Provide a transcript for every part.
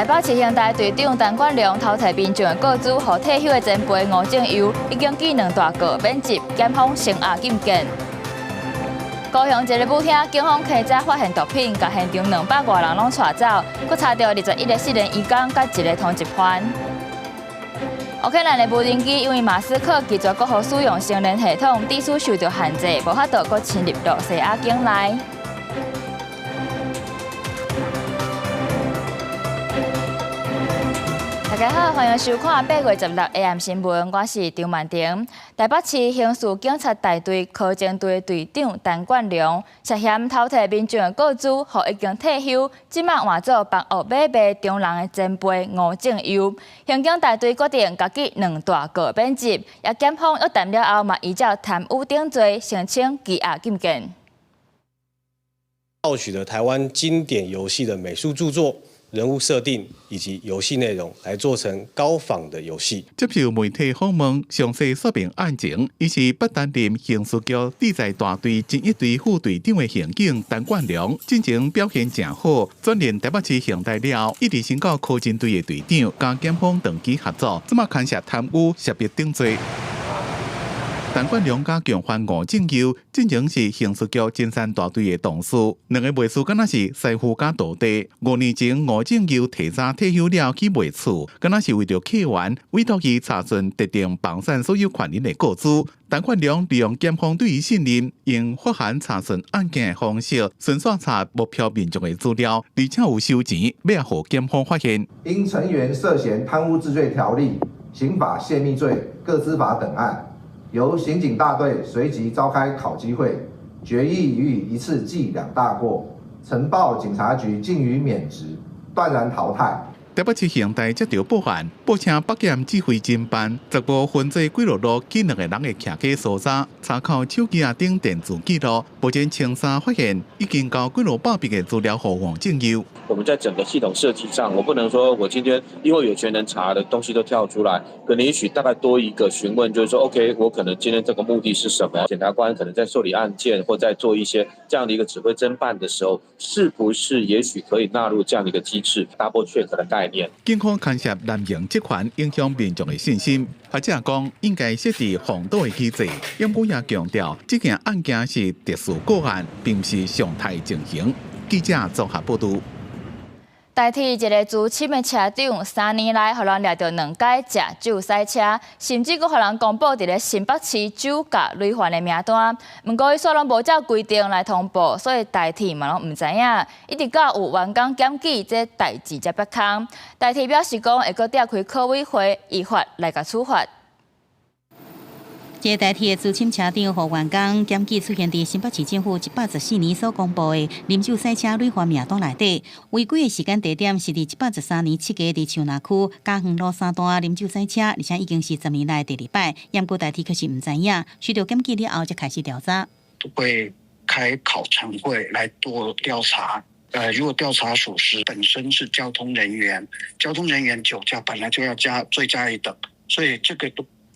台北市刑大隊長陳冠良偷提民眾的個資，予退休的前輩吳正佑已經記兩大過，免職，檢方聲押禁見。高雄一个舞廳，警方稽查發現毒品，共現場200外人攏帶走，閣查著21個失聯移工，佮一个通緝犯。烏克蘭的無人機因為馬斯克拒絕閣予使用星鏈系統，致使受著限制，無法度閣侵入露西亞境內。大家好，歡迎收看8月16 AM 新聞，我是張曼婷。台北市刑事警察大隊科偵隊隊長陳冠良涉嫌偷提民眾的個資，予已經退休，這馬換做房屋買賣中人的前輩吳正佑。刑警大隊決定共記兩大過免職，也檢方約談了後，嘛依照貪污等罪申請羈押禁見。盜取了台灣經典遊戲的美術著作、人物設定以及遊戲內容來做成高仿的遊戲。接受媒體訪問，詳細說明案情，伊是不擔任刑事局偵查大隊偵一隊副隊長的刑警陳冠良，進前表現誠好，轉任台北市刑大了後，一直升到科偵隊的隊長，佮檢方長期合作，這馬牽涉貪污、泄密等罪。陳冠良佮共犯吳正佑，進前是刑事局偵三大隊的同事，兩个賣厝敢若是師傅佮徒弟。5年前，吳正佑提早退休了去賣厝，敢若是為著客源委託伊查詢特定房產所有權人的個資。陳冠良利用檢方對伊信任，用發函查詢案件的方式，順紲查目標民眾的資料，而且有收錢，欲予檢方發現。因成員涉嫌貪污治罪條例、刑法泄密罪、個資法等案，由刑警大隊隨即召開考紀會，決議予以一次記兩大過，呈報警察局逕予免職，斷然淘汰。台北市刑大接著報案，報稱北檢指揮偵辦，15分坐幾落路去兩个人的徛家所在，查考手機仔頂電子記錄，目前清查發現已經交幾落百筆的資料予吳正佑。我們在整個系統設計上，我不能說我今天因為有權能查的東西都跳出來，可能也許大概多一個詢問，就是說，OK，我可能今天這個目的是什麼？檢察官可能在受理案件或在做一些這樣的一個指揮偵辦的時候，是不是也許可以納入這樣的一個機制，double check 的概念？警方牽涉濫用職權，影響民眾的信心。學者講應該設置防盜的機制，不過也強調，這件案件是特殊個案，並毋是常態情形。記者綜合報導。台鐵一个資深的車長，3年來予人掠著兩擺食酒駛車，甚至閣予人公布佇咧新北市酒駕累犯的名單。毋過伊煞攏無照規定來通報，所以台鐵嘛攏毋知影。一直到有員工檢舉，這代誌才煏空。台鐵表示講會閣召開考委會，依法來共處罰。這个台鐵的資深車長予員工檢舉出現佇新北市政府114年所公布的啉酒駛車累犯名單內底，違規的時間地點是佇113年7月佇樹林區嘉園路三段啉酒駛車，而且已經是10年來第二擺。毋過台鐵卻是毋知影，收到檢舉了後才開始調查。會開考成會來做調查。如果調查屬實，本身是交通人員，交通人員酒駕本來就要加罪加一等，所以這個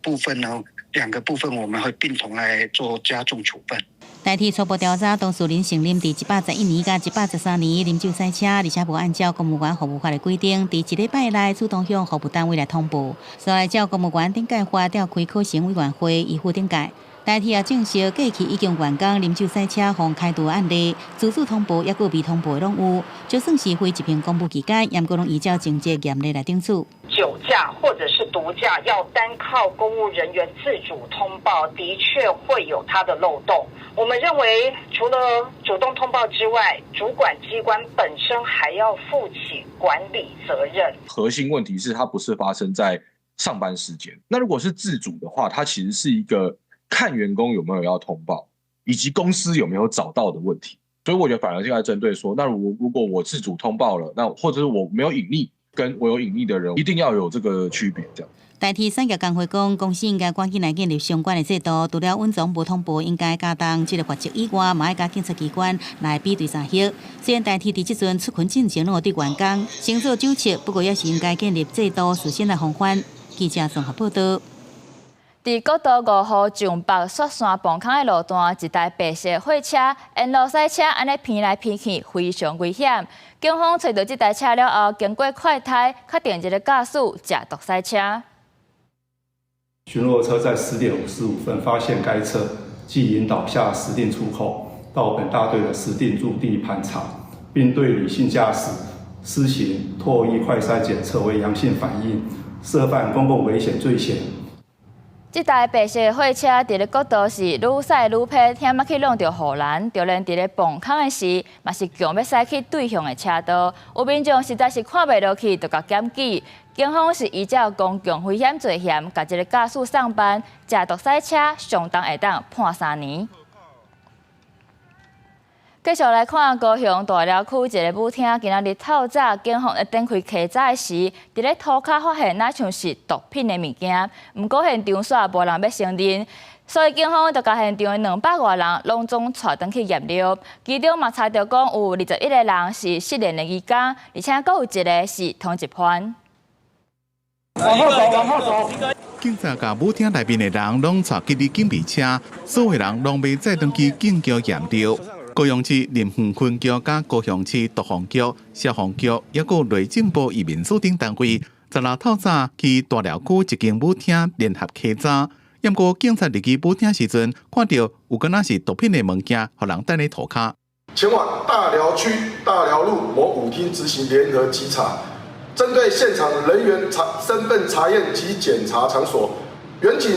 部分呢，兩個部分我們會並同來做加重處分。台鐵初步調查，當事人承認佇111年佮113年啉酒駛車，而且無按照公務員服務法的規定，佇一禮拜內主動向服務單位來通報，所以照公務員懲戒法召開考成委員會依法懲戒。台鐵也證實過去已經員工啉酒駛車予開除案例，自主通報抑閣未通報的攏有，就算是非執行公務期間，毋過攏依照情節嚴厲來懲處。酒駕或者是毒駕，要單靠公務人員自主通報，的確會有它的漏洞。我們認為，除了主動通報之外，主管機關本身還要負起管理責任。核心問題是，它不是發生在上班時間。那如果是自主的話，它其實是一個看員工有沒有要通報，以及公司有沒有找到的問題。所以我覺得反而應該針對說，那如果我自主通報了，那或者是我沒有隱匿，跟我有隱匿的人，一定要有這個區別。這樣。台鐵產業工會講，公司應該趕緊來建立相關的制度，除了隱藏無通報應該加重這個罰則以外，嘛愛佮警察機關來比對查核。雖然台鐵佇這陣出勤進前攏有對員工先做酒測，不過也是應該建立制度，事先來防範。記者綜合報導。佇國道5號上北雪山磅空的路段，一台白色貨車沿路賽車，按呢偏來偏去，非常危險。警方揣著這台車了後，經過快篩，確定這個駕駛食毒賽車。巡邏車在10點55分發現該車，即引導下石碇出口到本大隊的石碇駐地盤查，並對李姓駕駛施行唾液快篩檢測為陽性反應，涉犯公共危險罪嫌。這台白色貨車佇咧國道是愈駛愈偏，險仔去挵著護欄，就連佇咧磅空的時，嘛是強欲駛去對向的車道。有民眾實在是看袂落去，就共檢舉。警方是依照公共危險罪嫌，共這个駕駛送班食毒賽車，上重會當判3年。繼續來看高雄大寮區一个舞廳，今仔日透早警方咧展開稽查的時，佇咧塗跤發現若像是毒品的物件，毋過現場煞無人欲承認，所以警方就共現場的200外人攏總帶轉去驗尿，其中嘛查著講有21個人是失聯的移工，而且閣有一个是通緝犯。往後走，往後走。警察共舞廳內面的人攏帶去佇警備車，所有人攏欲載轉去警局驗尿。高雄市林園分局佮高雄市毒防局、消防局，抑閣內政部移民署等單位，昨昏透早去大寮區一間舞廳聯合稽查。毋過警察入去舞廳時陣，看著有敢若是毒品的物件，予人擲佇塗跤。前往大寮區大寮路某舞廳執行聯合稽查，針對現場人員查身份查驗及檢查場所，員警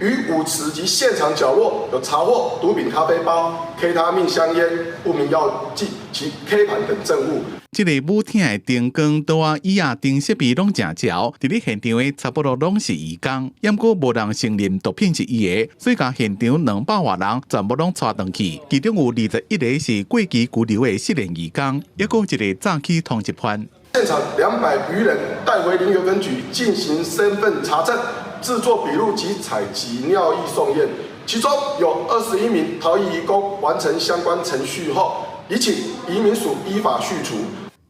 於舞池及現場角落有查獲毒品咖啡包、K 他命香菸、不明藥劑及 K 盤等證物。這个舞廳的燈光、桌仔、椅仔等設備攏誠潮，佇咧現場的差不多攏是移工，毋過無人承認毒品是伊的，所以共現場200外人全部攏帶轉去，其中有21個是過期居留的失聯移工，抑閣有一个早起通緝犯。現場200餘人帶回林園分局進行身份查證、製作筆錄及採集尿液送驗，其中有21名逃逸移工完成相關程序後，已請移民署依法敘處。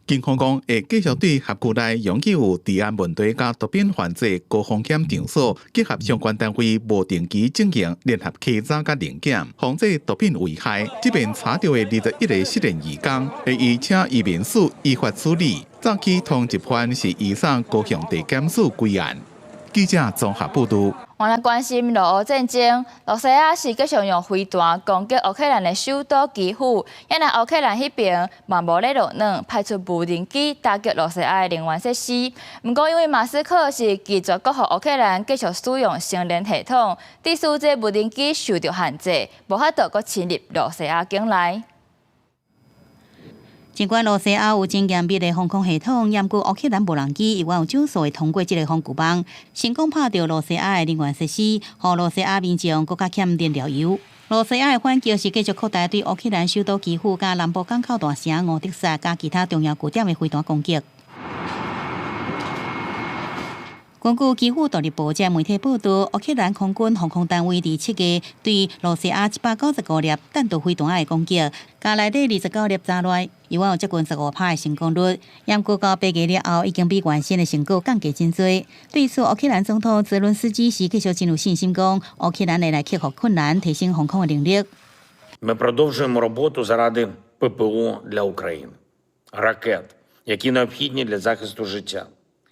警方講會繼續對轄區內容許有治安問題佮毒品犯罪高風險場所，結合相關單位無定期進行聯合稽查佮臨檢，防止毒品危害。這邊查著的21個失聯移工，會移請移民署依法處理。早起通緝犯是移送高雄地檢署歸案。記者綜合報導。我來關心俄烏戰爭，羅西亞是繼續用飛彈攻擊烏克蘭的首都基輔，因為烏克蘭彼邊嘛無咧落軟，派出無人機打擊羅西亞的能源設施。毋過因為馬斯克是拒絕閣予烏克蘭繼續使用星鏈系統，致使這無人機受著限制，無法度閣侵入羅西亞境內。儘管羅西亞有真嚴密的防空系統，毋過烏克蘭無人機猶原有少數會通過這个防禦網，成功拍著羅西亞的能源設施，予羅西亞民眾閣較欠燃料油。羅西亞的反擊是繼續擴大對烏克蘭首都基輔佮南部港口大城敖德薩佮其他重要據點的飛彈攻擊。根據基輔獨立報這媒體報導，烏克蘭空軍防空單位佇7月對羅西亞195粒彈道飛彈的攻擊，加內底29粒炸內，猶原有接近15%的成功率。毋過到8月了後，已經比原先的成果降低真濟。對此，烏克蘭總統澤倫斯基是繼續真有信心，講烏克蘭會來克服困難，提升防空的能力。 Ми продовжуємо роботу заради ППО для України, ракет, які необхідні для захисту життя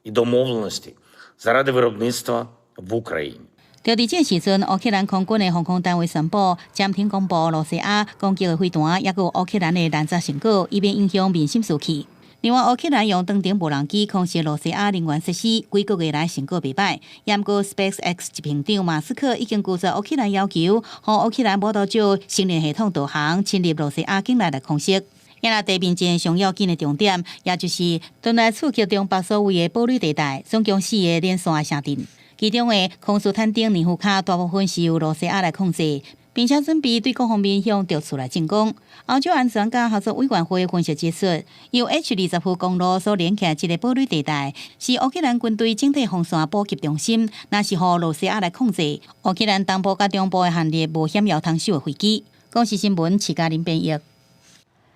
і домовленості заради виробництва в Україні。就佇這時陣，烏克蘭空軍的防空單位宣布暫停公布羅西亞攻擊的飛彈，抑閣有烏克蘭的攔截成果，以免影響民心士氣。另外，烏克蘭用長程無人機空襲羅西亞能源設施，幾個月來成果袂䆀。毋過 SpaceX 執行長馬斯克已經拒絕烏克蘭要求，予烏克蘭無法度藉星鏈系統導航侵入羅西亞境內來空襲。也若地面戰上要緊的重點，也就是轉來刺激中北所謂的堡壘地帶，總共四个連線的城鎮，其中的康斯坦丁尼夫卡大部分是由羅西亞來控制，並且準備對各方面向德厝來進攻。歐洲安全佮合作委員會分析指出，由 H20公路所連起來這个堡壘地帶，是烏克蘭軍隊整體防線補給中心，若是予羅西亞來控制，烏克蘭東部佮中部的陷入無險要通守的危機。公視新聞，徐嘉玲編譯。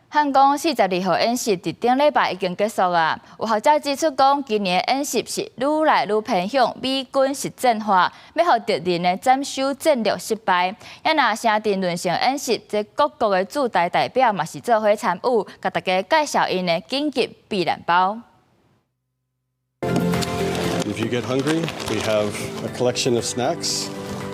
漢光42號演習佇頂禮拜已經結束啊！有學者指出講，今年演習是愈來愈偏向美軍實戰化，欲予敵人的斬首戰略失敗。啊若城鎮輪性演習，這各國的駐台代表嘛是做伙參與，共大家介紹𪜶的緊急避難包。 If you get hungry, we have a collection of snacks.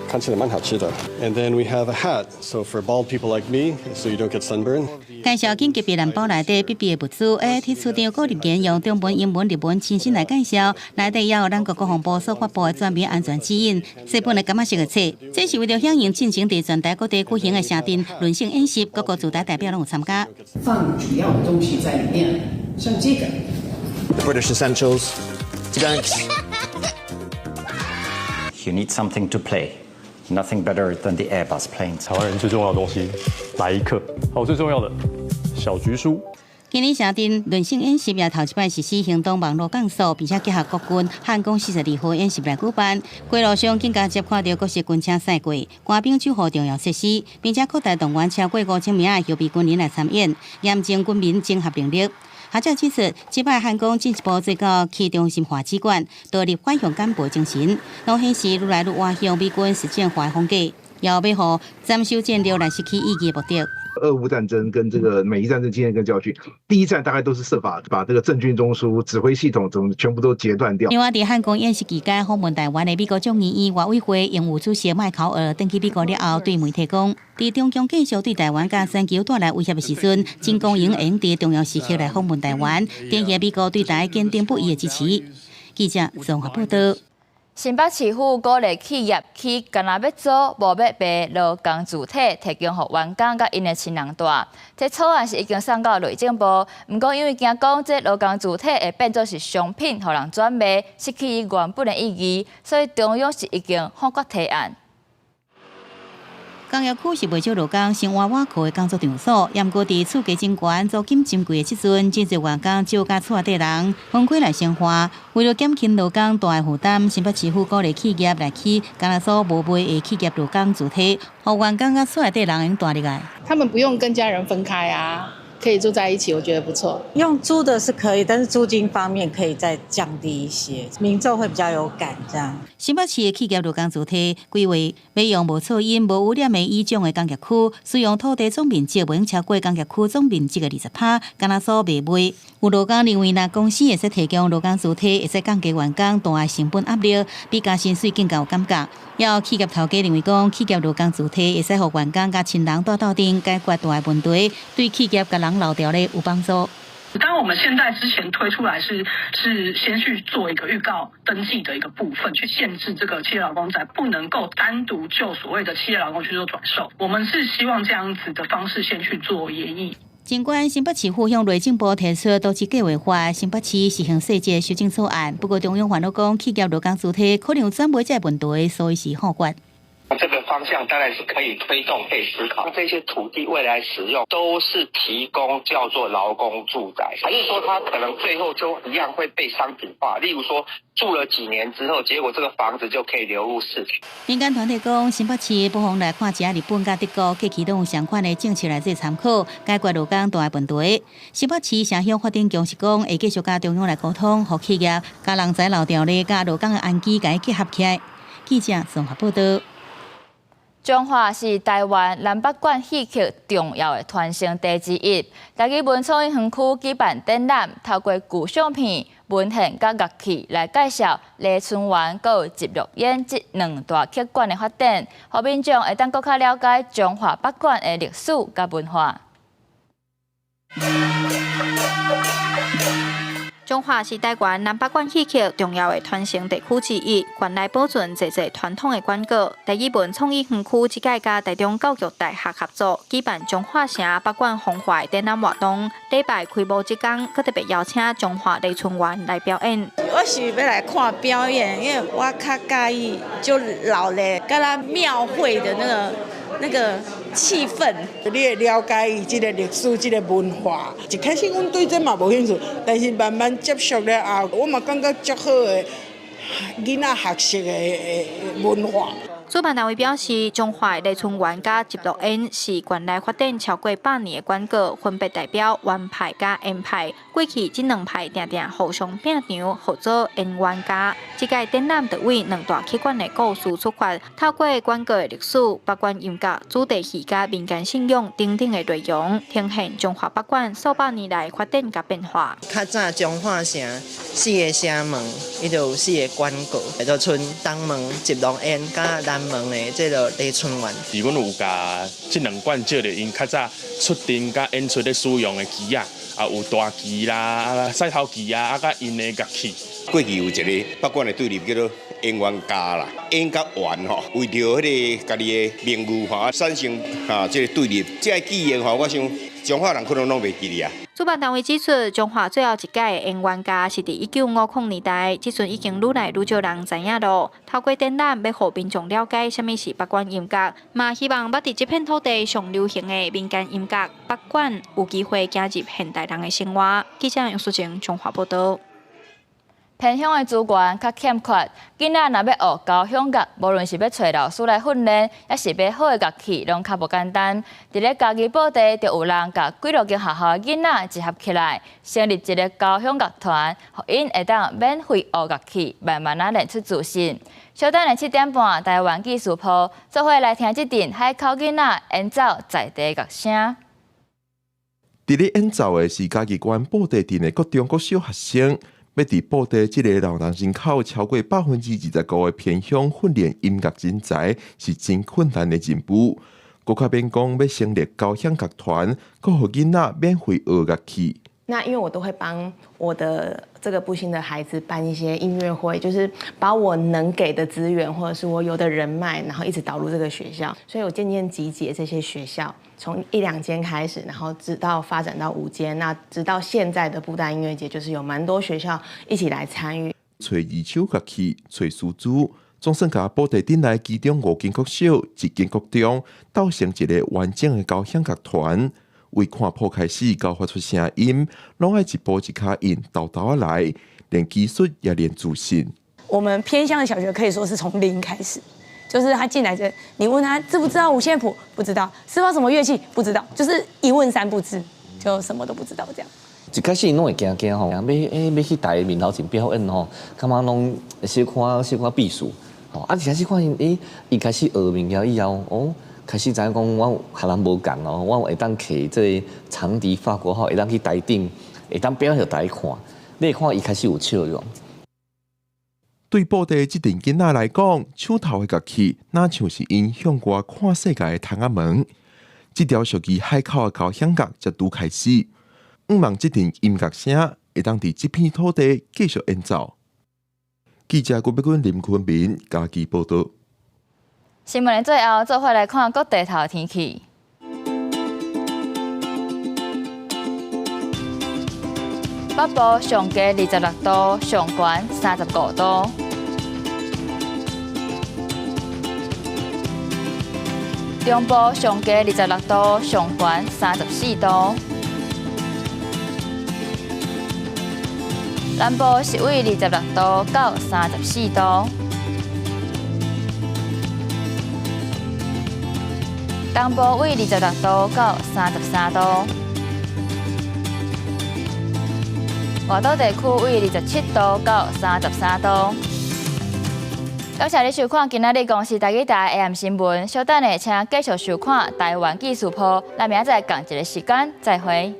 看起來蠻好吃的。And then we have a hat, so for bald people like me, so you don't get sunburn. 介紹緊急避難包內底必備的物資，AIT 處長顧立言用中文、英文、日文親身來介紹，內底也有咱國國防部所發布的專門安全指引，細本的感覺是個冊。這是為著響應進前佇全台各地舉行的城鎮輪性演習，各國駐台代表攏有參加。放主要的東西在裡面，像這個。 The British Essentials. You need something to play. Nothing better than the Airbus planes. 台灣人最重要的東西，來一克。好，最重要的小橘書。今年城鎮輪性演習也頭一擺實施行動網路降速，並且結合國軍漢光42號演習來舉辦。規路上更加接看著各式軍車駛過，官兵守護重要設施，並且擴大動員超過5000名的後備軍人來參演，驗證軍民整合能力。學者指出，這擺漢光進一步做到去中心化指管，導入反向簡報精神，攏顯示愈來愈倚向美軍實戰化的風格，也欲予斬首戰略來失去意義的目的。俄烏戰爭跟這個美伊戰爭經驗跟教訓，第一戰大概都是設法把這個政軍中樞、指揮系統總全部都截斷掉。另外，佇漢光演習期間訪問台灣的美國眾議院外委會榮譽主席麥考爾轉去美國了後，對媒體講，佇中共繼續對台灣佮全球帶來威脅的時陣，真光榮會用佇重要時刻來訪問台灣，展現美國對台堅定不移的支持。記者綜合報道。新北市府鼓勵企業起干焦欲租，無欲賣勞工住體，提供予員工佮𪜶的親人蹛。這草案是已經送到內政部，毋過因為驚講這勞工住體會變做是商品，予人轉賣，失去伊原本的意義，所以中央是已經否決提案。工業區是袂少勞工生活倚靠的工作場所，毋過佇厝價真懸、租金真貴的這陣，真濟員工少佮厝內底人分開來生活。為著減輕勞工蹛的負擔，新北市府鼓勵企業來起干焦租無賣的企業勞工住體，予員工佮厝內底人會用蹛入來。他們不用跟家人分開啊，可以住在一起，我覺得不錯。用租的是可以，但是租金方面可以再降低一些，民眾會比較有感。這樣。新北市的企業勞工住體規劃，欲用無噪音、無污染的椅種的工業區，使用土地總面積袂用超過工業區總面積的20%，干焦租袂賣。有勞工認為，若公司會使提供勞工住體，會使降低員工蹛的成本壓力，比加薪水更加有感覺。也有企業頭家認為講，企業勞工住體會使予員工佮親人蹛鬥陣，解決蹛的問題，對企業共人留著咧有幫助。當我們現在之前推出來是先去做一個預告登記的一個部分，去限制這個企業勞工宅不能夠單獨就所謂的企業勞工去做轉售。我們是希望這樣子的方式先去做研議。儘管新北市府向內政部提出都市計劃法新北市實行細節修正草案，不過中央煩惱講企業勞工住體可能有轉賣這個問題，所以是否決。這個方向當然是可以推動、可以思考。這些土地未來使用都是提供叫做勞工住宅，還是說它可能最後就一樣會被商品化？例如說住了幾年之後，結果這個房子就可以流入市場。民間團體講，新北市不妨來看一下日本佮德國過去攏有相款的政策來做參考，解決勞工蹛的問題。新北市城鄉發展局是講，會繼續佮中央來溝通，予企業佮人才流調咧，佮勞工的安居共伊結合起來。記者綜合報道。彰化是台灣南北管戲曲重要的傳承地之一。台語文創園區舉辦展覽，透過舊相片、文獻佮樂器來介紹麗春園佮集樂演這兩大曲館的發展，予民眾會當閣較了解彰化北管的歷史佮文化。彰化是台灣南北管戲曲重要的傳承地區之一，縣內保存濟濟傳統的管樂。台語文創意園區這屆佮台中教育大學合作，舉辦彰化城北管風華的展覽活動。禮拜開幕這工，閣特別邀請彰化麗春園來表演。我是欲來看表演，因為我較佮意就老咧，佮咱廟會的那個氣氛。你會了解伊這個歷史、這個文化。一開始阮對這嘛無興趣，但是慢慢接觸了後，我嘛感覺足好的囡仔學習的文化。主辦單位表示，彰化麗春園佮集樂園是縣內發展超過100年的館閣，分別代表元派佮演派。過去這兩派定定互相拚場，號做演冤家。這屆展覽就為兩大曲館的故事出發，透過館閣的歷史、北管音樂、主題戲佮民間信仰等等的內容，呈現彰化北管數百年來發展佮變化。較早彰化城四个城門，伊就有四个館閣，就賰東門集樂園佮南門的這个麗春園。是阮有共這兩館借著𪜶較早出陣佮演出咧使用的旗仔，啊有大旗啦、啊賽頭旗啊，啊佮𪜶的樂器。過去有一个北管的對立叫做演冤家啦，演佮冤吼，為著彼个家己的名譽吼，產生哈這个對立，這个記憶吼，我想彰化人可能攏袂記得啊。主辦單位指出，彰化最後一屆的演冤家是佇1950年代，這陣已經愈來愈少人知影囉。透過展覽，欲予民眾了解啥物是北管音樂，嘛希望捌佇這片土地上流行的民間音樂北管有機會走入現代人的生活。記者楊淑靜彰化報導。偏鄉的資源較欠缺，囡仔若欲學交響樂，無論是欲揣老師來訓練，抑是買好的樂器，攏較無簡單。佇咧嘉義布袋，就有人共幾落間學校的囡仔集合起來，成立一个交響樂團，予𪜶會當免費學樂器，慢慢仔練出自信。小等下7點半，台灣紀事鋪做伙來聽這陣海口囡仔演奏在地樂聲。佇咧演奏的是嘉義縣布袋鎮的國中國小學生。欲佇布袋這个勞動人口超過25%的偏鄉訓練音樂人才，是真困難的任務。閣較免講欲成立交響樂團，閣予囡仔免費學樂器。那因為我都會幫我的這個部興的孩子辦一些音樂會，就是把我能給的資源或者是我有的人脈，然後一直導入這個學校，所以我漸漸集結這些學校，從一兩間開始，然後直到發展到五間，那直到現在的布袋音樂節，就是有蠻多學校一起來參與。揣二手樂器，揣師資，總算共布袋鎮內其中五間國小、一間國中，鬥成一个完整的交響樂團。為看譜開始到發出聲音，攏愛一步一跤印，沓沓仔來，練技術也練自信。我們偏鄉的小學可以說是從零開始，就是他進來就，你問他知不知道五線譜，不知道；知道什麼樂器，不知道，就是一問三不知，就什麼都不知道這樣。一開始攏會驚驚吼，欲去台面頭前表演吼，感覺攏小可小可避暑吼，啊，一開始看見伊開始學物件以後，哦。開始知影講，我予人無仝哦，我會當摕這个長笛法國號，會當去台頂，會當表演予大家看。你會看伊開始有笑容。對布袋這陣囡仔來講，手頭的樂器，若像是𪜶向外看世界的窗仔門。這條屬於海口的交響樂才拄開始，向望這陣音樂聲會當佇這片土地繼續演奏。記者郭碧君、林坤明嘉義報導。新聞的最後，做伙來看各地頭天氣。北部上低26度，上懸35度。中部上低26度，上懸34度。南部是為26度到34度。東部為26度到33度，外島地區為27度到33度。感謝你收看今仔日公視台語台 AM 新聞，稍等下請繼續收看台灣紀事報，咱明仔載仝一个時間再會。